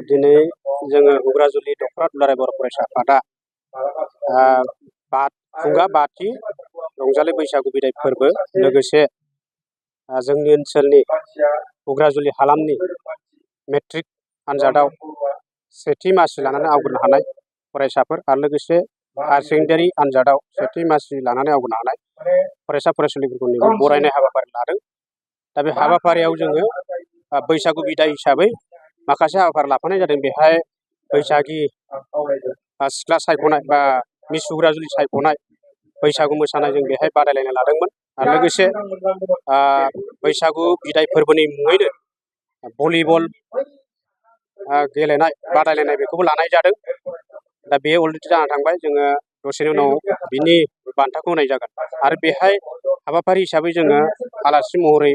दिनै जोङो हुग्राजुलि दख'रा दुलाराय बर' फरायसा आफादा खुंगा बाथि रंजालि बैसागु बिदाय फोरबो लोगोसे जोंनि ओनसोलनि हुग्राजुलि हालामनि मेट्रिक आनजादाव सेथि मासि लानानै आवग्रिनो हानाय फरायसाफोर आरो लोगोसे हायार सेकेन्डारि आनजादाव सेथि मासि लानानै आवग्रिनो हानाय फरायसा फरायसुलिफोरखौ बरायनाय हाबाफारि लादों। दा बे हाबाफारियाव जोङो बैसागु बिदाय हिसाबै माखासे हाबाफारि लाफानाय जादों। बेहाय बैसागि सिख्ला सायख'नाय बा मिस हुग्राजुलि सायख'नाय बैसागु मोसानाय जों बेहाय बादायलायनाय लादोंमोन आरो लोगोसे बैसागु बिदाय फोरबोनि मुङैनो भलिबल गेलेनाय बादायलायनाय बेखौबो लानाय जादों। दा बे अलरेडि जाना थांबाय। जोङो दसेनि उनाव बिनि बान्थाखौ होनाय जागोन आरो बेहाय हाबाफारि हिसाबै जोङो आलासि महरै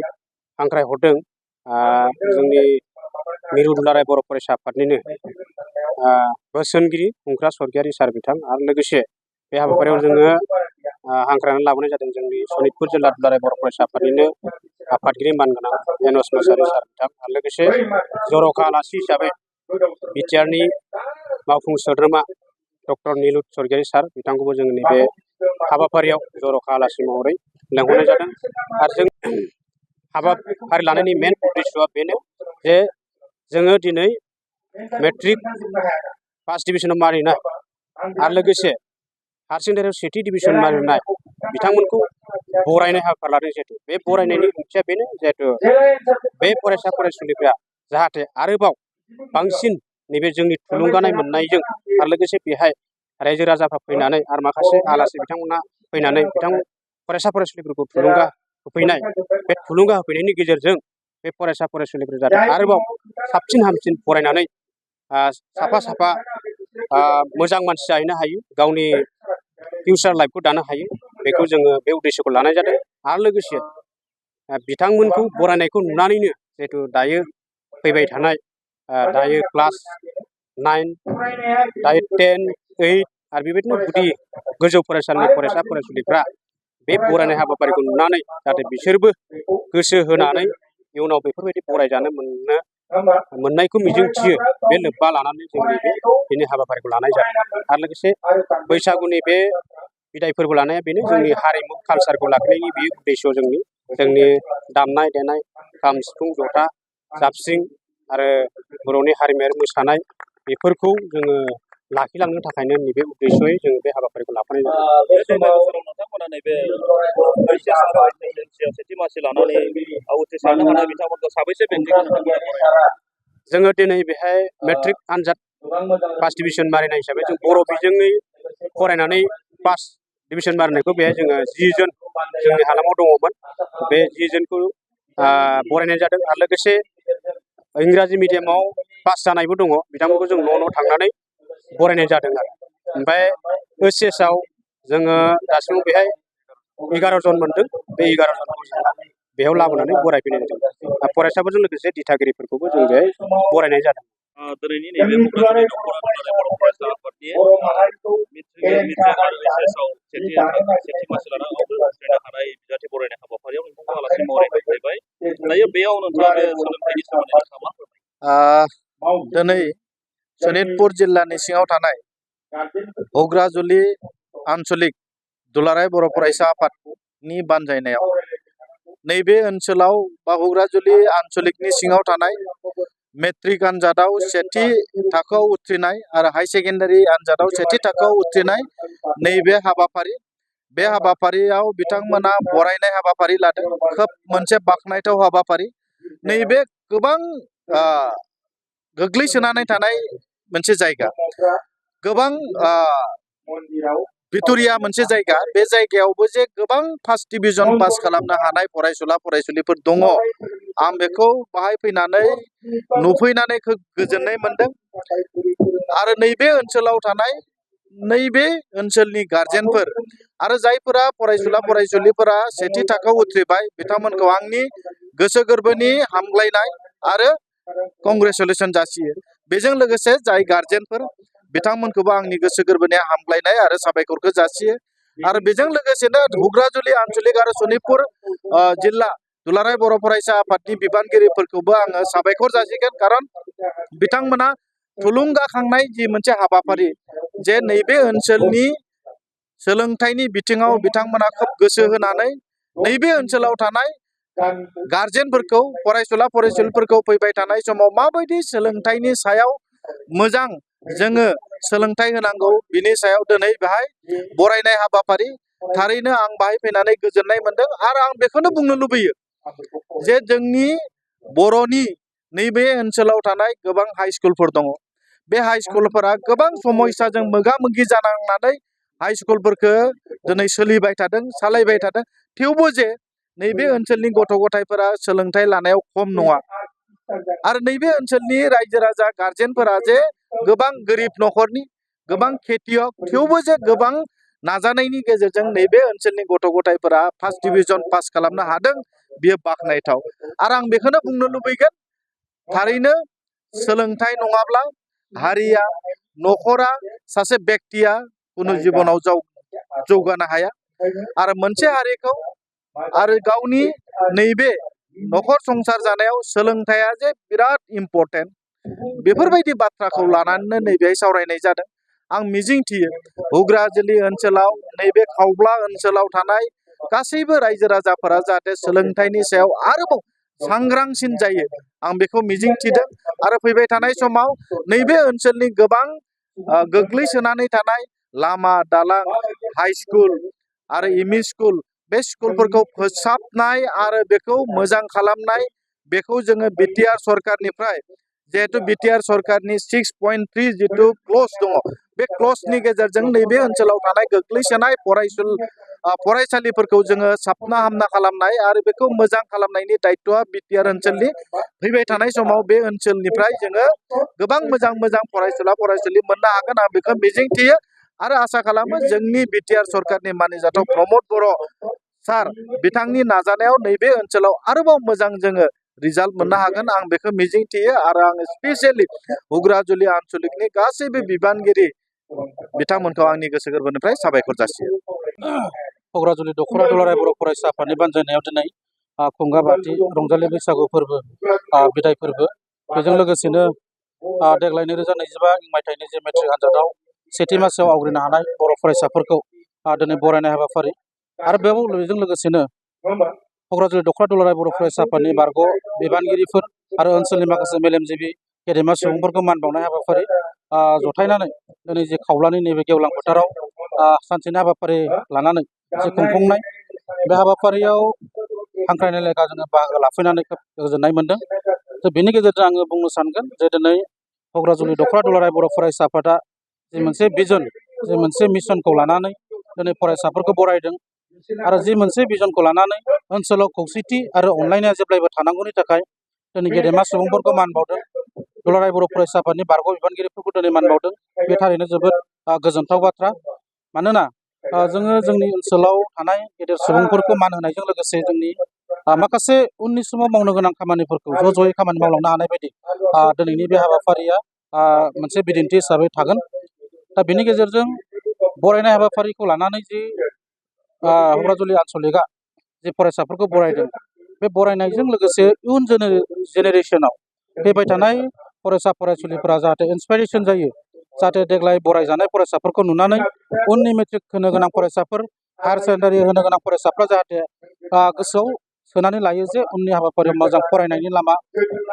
हांख्रायहरदों जोंनि मिरु दुलाराय बर' फरायसा आफादनिनो बोसोनगिरि खुंख्रा स्वर्गियारि सार बिथां आरो लोगोसे बे हाबाफारियाव जोङो हांख्रायनानै लाबोनाय जादों जोंनि सनितपुर जिल्ला दुलाराय बर' फरायसा आफादनिनो आफादगिरि मानगोनां एनस मोसाहारि सार बिथां आरो लोगोसे जर'खा आलासि हिसाबै बिटिआरनि मावफुं सोद्रोमा डक्टर निलुत स्वर्गियारि सार बिथांखौबो जोङो नैबे हाबाफारियाव जर'खा आलासि महरै लेंहरनाय जादों। आरो जों हाबाफारि लानायनि मेन उद्देশ্যआ बेनो जे जोङो दिनै मेट्रिक फार्स्ट डिभिजनाव मारिनाय आरो लोगोसे हायार सेकेन्डारियाव सेथि डिभिजन मारिनाय बिथांमोनखौ बरायनाय हाबाफारि लादों। जिहेतु बे बरायनायनि ओंथिया बेनो जिहेतु बे फरायसा फरायसुलिफ्रा जाहाथे आरोबाव बांसिन नैबे जोंनि थुलुंगानाय मोननायजों आरो लोगोसे बेहाय रायजो राजाफ्रा फैनानै आरो माखासे आलासि बिथांमोना फैनानै फरायसा फरायसुलिफोरखौ थुलुंगा होफैनाय बे थुलुंगा होफैनायनि गेजेरजों बे फरायसा फरायसुलिफोरा जाहाथे आरोबाव साबसिन हामसिन फरायनानै साफा साफा मोजां मानसि जाहैनो हायो, गावनि फिउचार लाइफखौ दानो हायो, बेखौ जोङो बे उद्देশ্যखौ लानाय जादों। आरो लोगोसे बिथांमोनखौ बरायनायखौ नुनानैनो जिहेतु दायो फैबाय थानाय दायो क्लास 9 दायो 10, 8 आरो बेबायदिनो गुदि गोजौ फरायसालिनि फरायसा फरायसुलिफ्रा बे बरायनाय हाबाफारिखौ नुनानै जाहाथे बिसोरबो गोसो होनानै इयुनाव बेफोरबायदि बरायजानो मोननायखौ मिजिंथियो। बे लोब्बा लानानै जोंनि बेनि हाबाफारिखौ लानाय जादों। आरो लोगोसे बैसागुनि बे बिदाय फोरबो लानाया बेनो जोंनि हारिमु कालसारखौ लाखिनायनि बे उद्देश्य जोंनि दामनाय देनाय खाम सिफुं जथा जाबस्रिं आरो बर'नि हारिमुआरि मोसानाय बेफोरखौ जोङो लाखिलांनो थाखायनो नैबे उद्देশ্যयै जोङो बे हाबाफारिखौ लाफानाय जादों। नोंथांमोना नैबे सेथि मासि लानानै उथ्रिसारनो हानाय बिथांमोनखौ साबैसे जोङो दिनै बेहाय मेट्रिक आनजाद फार्स्ट डिभिजन मारिनाय हिसाबै जों बर' बिजोङै फरायनानै फार्स्ट डिभिजन मारिनायखौ बेहाय जोङो 10 जन जोंनि हालामाव दङमोन। बे 10 जनखौ बरायनाय जादों आरो लोगोसे इंराजि मिडियामाव पास जानायबो दङ, बिथांमोनखौ जों न' थांनानै बरायनाय जादों आरो। ओमफ्राय ओइचएसआव जोङो दासिमाव बेहाय 11 जन मोनदों। बे 11 जनखौ जों बेयाव लाबोनानै बरायफैनाय जादों। फरायसाफोरजों लोगोसे दिथागिरिफोरखौबो जों बेहाय बरायनाय जादों। दिनैनि नैबे हुग्राजुलि दख'रा दुलाराय बर' फरायसा आफादनि मेट्रिक आरो ओइचएसआव सेथि मासि लानानै उथ्रिनो हानाय बिजाथि बरायनाय हाबाफारियाव नोंथांखौ आलासि महरै हांख्रायबाय। दायो बेयाव नोंथाङा बे सोलोंथाइनि सोमोन्दै नोंथाङा मा फोरमायो? दिनै सनितपुर जिल्लानि सिङाव थानाय हुग्राजुलि आन्चलिक दुलाराय बर' फरायसा आफादनि बानजायनायाव नैबे ओनसोलाव बा हुग्राजुलि आन्चलिकनि सिङाव थानाय मेट्रिक आनजादाव सेथि थाखोआव उथ्रिनाय आरो हाई सेकेन्डारि आनजादाव सेथि थाखोआव उथ्रिनाय नैबे हाबाफारि, बे हाबाफारियाव बिथांमोना बरायनाय हाबाफारि लादों। खोब मोनसे बाख्नायथाव हाबाफारि। नैबे गोबां गोग्लैसोनानै थानाय मोनसे जायगा, गोबां भिट'रिया मोनसे जायगा, बे जायगायावबो जे गोबां फार्स्ट डिभिजन पास खालामनो हानाय फरायसुलिफोर दङ, आं बेखौ बाहाय फैनानै नुफैनानै खोब गोजोननाय मोनदों। आरो नैबे ओनसोलाव थानाय नैबे ओनसोलनि गारजेनफोर आरो जायफोरा फरायसुलिफोरा सेथि थाखोआव उथ्रिबाय बिथांमोनखौ आंनि गोसो गोरबोनि हामग्लायनाय आरो कंग्रेसुलेसन जासियो। बेजों लोगोसे जाय गारजेनफोर बिथांमोनखौबो आंनि गोसो गोरबोनि हामग्लायनाय आरो साबायखरखौ जासियो। आरो बेजों लोगोसेनो हुग्राजुलि आन्चलिक आरो सनितपुर जिल्ला दुलाराय बर' फरायसा आफादनि बिबानगिरिफोरखौबो आङो साबायखर जासिगोन खारन बिथांमोना थुलुंगाखांनाय जि मोनसे हाबाफारि जे नैबे ओनसोलनि सोलोंथाइनि बिथिङाव बिथांमोना खोब गोसो होनानै नैबे ओनसोलाव थानाय गारजेनफोरखौ फरायसुला फरायसुलिफोरखौ फैबाय थानाय समाव माबायदि सोलोंथाइनि सायाव मोजां जोङो सोलोंथाइ होनांगौ बिनि सायाव दिनै बेहाय बरायनाय हाबाफारि थारैनो आं बाहाय फैनानै गोजोननाय मोनदों आरो आं बेखौनो बुंनो लुबैयो जे जोंनि बर'नि नैबे ओनसोलाव थानाय गोबां हाइ स्कुलफोर दङ बे हाइ स्कुलफोरा गोबां समयसाजों मोगा मोगि जानांनानै हाइ स्कुलफोरखौ दिनै सोलिबाय थादों सालायबाय थादों थेवबो जे नैबे ओनसोलनि गथ' गथायफोरा सोलोंथाइ लानायाव खम नङा आरो नैबे ओनसोलनि रायजो राजा गारजेनफोरा जे गोबां गोरिब न'खरनि गोबां खेथियक थेवबो जे गोबां नाजानायनि गेजेरजों नैबे ओनसोलनि गथ' गथायफोरा फार्स्ट डिभिजन पास खालामनो हादों बियो बाख्नायथाव आरो आं बेखौनो बुंनो लुबैगोन थारैनो सोलोंथाइ नङाब्ला हारिया न'खरा सासे बेक्तिया कुनु जिबनाव जौगानो हाया आरो मोनसे हारिखौ आरो गावनि नैबे न'खर संसार जानायाव सोलोंथाइया जे बिराद इम्पर्टेन्ट बेफोरबायदि बाथ्राखौ लानानैनो नैबेहाय सावरायनाय जादों आं मिजिंथियो हुग्राजुलि ओनसोलाव नैबे खावब्ला ओनसोलाव थानाय गासैबो रायजो राजाफोरा जाहाथे सोलोंथाइनि सायाव आरोबाव सांग्रांसिन जायो आं बेखौ मिजिंथिदों आरो फैबाय थानाय समाव नैबे ओनसोलनि गोबां गोग्लैसोनानै थानाय लामा दालां हाइ स्कुल आरो एमइ स्कुल बे स्कुलफोरखौ फोसाबनाय आरो बेखौ मोजां खालामनाय बेखौ जोङो बिटिआर सरकारनिफ्राय जिहेतु बिटिआर सरकारनि 6.3 जितु क्लज दङ बे क्लजनि गेजेरजों नैबे ओनसोलाव थानाय गोग्लैसोनाय फरायसालिफोरखौ जोङो साबना हामना खालामनाय आरो बेखौ मोजां खालामनायनि दायित्वआ बिटिआर ओनसोलनि फैबाय थानाय समाव बे ओनसोलनिफ्राय जोङो गोबां मोजां मोजां फरायसुला फरायसुलि मोननो हागोन आं बेखौ मिजिंथियो आरो आसा खालामो जोंनि बिटिआर सरकारनि मानिजाथाव प्रमद बर' सार बिथांनि नाजानायाव नैबे ओनसोलाव आरोबाव मोजां जोङो रिजाल्ट मोननो हागोन आं बेखौ मिजिंथियो आरो आं स्पेसियेलि हुग्राजुलि आनसलिकनि गासैबो बिबानगिरि बिथांमोनखौ आंनि गोसो गोरबोनिफ्राय साबायखर जासियो हुग्राजुलि दख'रा दुलाराय बर' फरायसा आफादनि बानजायनायाव दिनै खुंगा बाथि रंजालि बैसागु फोरबो बिदाय फोरबो बेजों लोगोसेनो देग्लाय 2025 मायथाइनि जे मेट्रिक आनजादाव सेथि मासिआव आवग्रिनो हानाय बर' फरायसाफोरखौ दिनै बरायनाय हाबाफारि आरो बेजों लोगोसेनो क'क्राझार दख'रा दुलाराय बर' फरायसा आफादनि बारग' बिबानगिरिफोर आरो ओनसोलनि माखासे मेलेमजिबि गेदेमा सुबुंफोरखौ मान बावनाय हाबाफारि जथायनानै दिनै जे खावलानि नैबे गेवलां फोथाराव सानसेनि हाबाफारि लानानै जे खुंफुंनाय बे हाबाफारियाव हांख्रायनाय लेखा जोङो बाहागो लाफैनानै खोब गोजोननाय मोनदों बेनि गेजेरजों आङो बुंनो सानगोन जे दिनै क'क्राझार दख'रा दुलाराय बर' फरायसा आफादा जि मोनसे भिजन जि मोनसे मिशनखौ लानानै दिनै फरायसाफोरखौ बरायदों आरो जि मोनसे भिजनखौ लानानै ओनसोलाव खौसेथि आरो अनलायनाया जेब्लायबो थानांगौनि थाखाय दिनै गेदेमा सुबुंफोरखौ मान बावदों दुलाराय बर' फरायसा आफादनि बारग' बिबानगिरिफोरखौ दिनै मान बावदों बे थारैनो जोबोद गोजोनथाव बाथ्रा मानोना जोङो जोंनि ओनसोलाव थानाय गेदेर सुबुंफोरखौ मान होनायजों लोगोसे जोंनि माखासे उननि समाव मावनो गोनां खामानिफोरखौ ज' ज'यै खामानि मावलांनो हानाय बायदि दिनैनि बे हाबाफारिया मोनसे बिदिन्थि हिसाबै थागोन दा बेनि गेजेरजों बरायनाय हाबाफारिखौ लानानै जि हुग्राजुलि आनसलिकआ जि फरायसाफोरखौ बरायदों बे बरायनायजों लोगोसे इयुन जेनेरेसनाव फैबाय थानाय फरायसा फरायसुलिफोरा जाहाथे इन्सपाइरेसन जायो जाहाथे देग्लाय बरायजानाय फरायसाफोरखौ नुनानै उननि मेट्रिक होनो गोनां फरायसाफोर हायार सेकेन्डारि होनो गोनां फरायसाफ्रा जाहाथे गोसोआव सोनानै लायो जे उननि हाबाफारियाव मोजां फरायनायनि लामा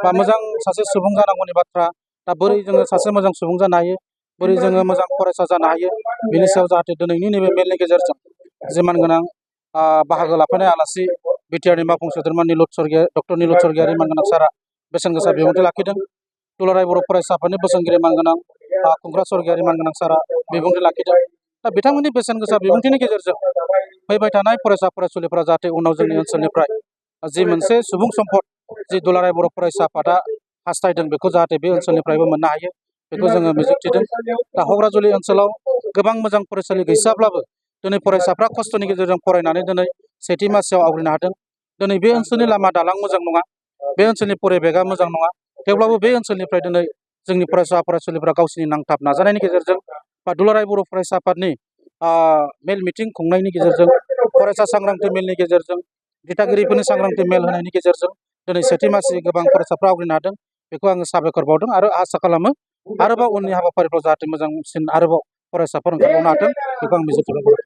बा मोजां सासे सुबुं जानांगौनि बाथ्रा दा बोरै जोङो सासे मोजां सुबुं जानो हायो बोरै जोङो मोजां फरायसा जानो हायो बिनि सायाव जाहाथे दिनैनि नैबे मेलनि गेजेरजों जि मानगोनां बाहागो लाफैनाय आलासि बिटिआरनि मावफुं सोद्रोमा डक्टर निलत स्वर्गियारि मानगोनां सारा बेसेन गोसा बिबुंथि लाखिदों दुलाराय बर' फरायसा आफादनि बोसोनगिरि मानगोनां खुंग्रा स्वर्गियारि मानगोनां सारा बिबुंथि लाखिदों दा बिथांमोननि बेसेन गोसा बिबुंथिनि गेजेरजों फैबाय थानाय फरायसा फरायसुलिफोरा जाहाथे उनाव जोंनि ओनसोलनिफ्राय जि मोनसे सुबुं सम्पद जि दुलाराय बर' फरायसा आफादा हास्थायदों बेखौ जाहाथे बे ओनसोलनिफ्रायबो मोननो हायो बेखौ जोङो मिजिंथिदों दा हुग्राजुलि ओनसोलाव गोबां मोजां फरायसालि गैसाब्लाबो दिनै फरायसाफ्रा खस्थ'नि गेजेरजों फरायनानै दिनै सेथि मासिआव आवग्रिनो हादों दिनै बे ओनसोलनि लामा दालां मोजां नङा बे ओनसोलनि परिबेगा मोजां नङा थेवब्लाबो बे ओनसोलनिफ्राय दिनै जोंनि फरायसा फरायसुलिफ्रा गावसिनि नांथाब नाजानायनि गेजेरजों बा दुलाराय बर' फरायसा आफादनि मेल मिटिं खुंनायनि गेजेरजों फरायसा सांग्रांथि मेलनि गेजेरजों दिथागिरिफोरनि सांग्रांथि मेल होनायनि गेजेरजों दिनै सेथि मासि गोबां फरायसाफ्रा आवग्रिनो हादों बेखौ आङो साबायखर बावदों आरो आसा खालामो आरोबाव उननि हाबाफारिफ्राव जाहाथे मोजांसिन आरोबाव फरायसाफोर ओंखारबावनो हाथों बेखौ आं मिजिंथिबाय।